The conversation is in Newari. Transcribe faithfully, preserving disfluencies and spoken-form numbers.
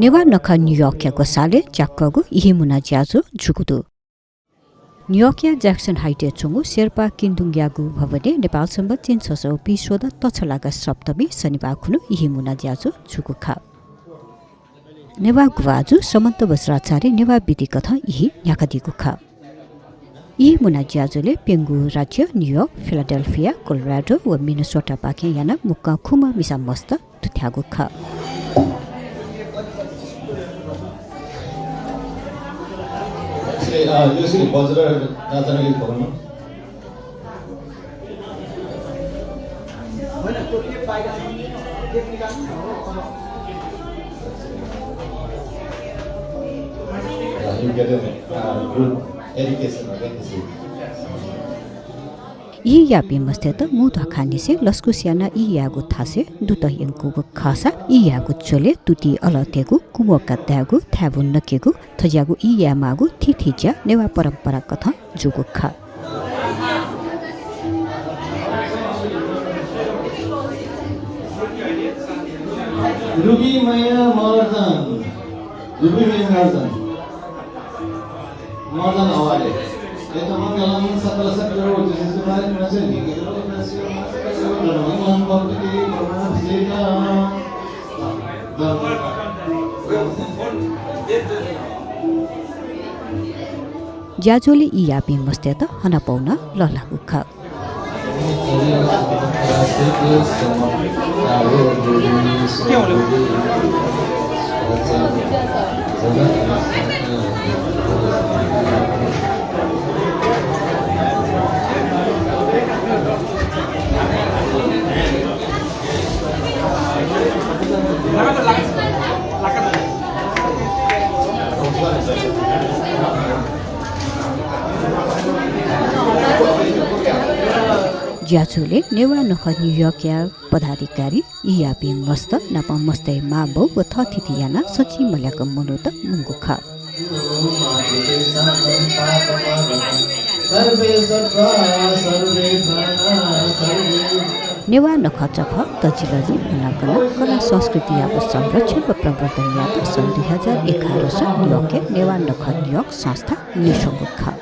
नेवाः नखः न्यूयोर्कया ग्वसालय् च्याक्वःगु इहिमुना ज्याझ्वः जूगु दु। न्यूयोर्कया ज्याक्सन हाइटय् च्वंगु शेर्पा किन्दुङयागु भवनय् नेपाल संवत् तीन सय बीस वटा तछलागा सप्तमी शनिबार खुन्हु इहिमुना ज्याझ्वः जूगु खः। नेवाः गुभाजु समन्त बज्राचार्यं नेवाः विधिकथं इहि न्ह्याकादीगु खः। इहिमुना ज्याझ्वलय् प्यंगू राज्य न्यूयोर्क, फिलाडेल्फिया, कोलोराडो व मिनेसोटापाखें यानाः मुक्कं खुम्ह मिसा मस्त दुथ्याःगु खः। इहि याःपिं मस्तय्त मू ध्वाखांनिसें लसकुस यानाः इहि यायेगु थासय् दुतः यंकूगु खःसा इहि यायेगु झ्वलय् तुति अलःतेगु, कुमोका दायेगु, थाय्‌बुँ नकेगु, थज्याःगु इहि यायेमाःगु थीथी ज्या नेवाः परम्पराकथं जूगु खः। रुबी मैया महर्जन, रुबी मैया महर्जन। ज्याझ्वलय् इहि याःपिं मस्तय्त हनापौ नं लःल्हाःगु खः। ज्याझ्वलय् नेवाः नखः न्यूयोर्कया पदाधिकारी, इहि याःपिं मस्त नाप मस्तय् मांबौ व थःथिति यानाः सछि मल्याक मनूत मुंगु खः। नेवाः नखः चखः तजिलजि हुनाकनं कला संस्कृतियागु संरक्षण व प्रवर्धन यायेत सन् दुई हजार एघारस न्यूयोर्कय् नेवाः नखः न्यूयोर्क संस्था नीस्वंगु खः।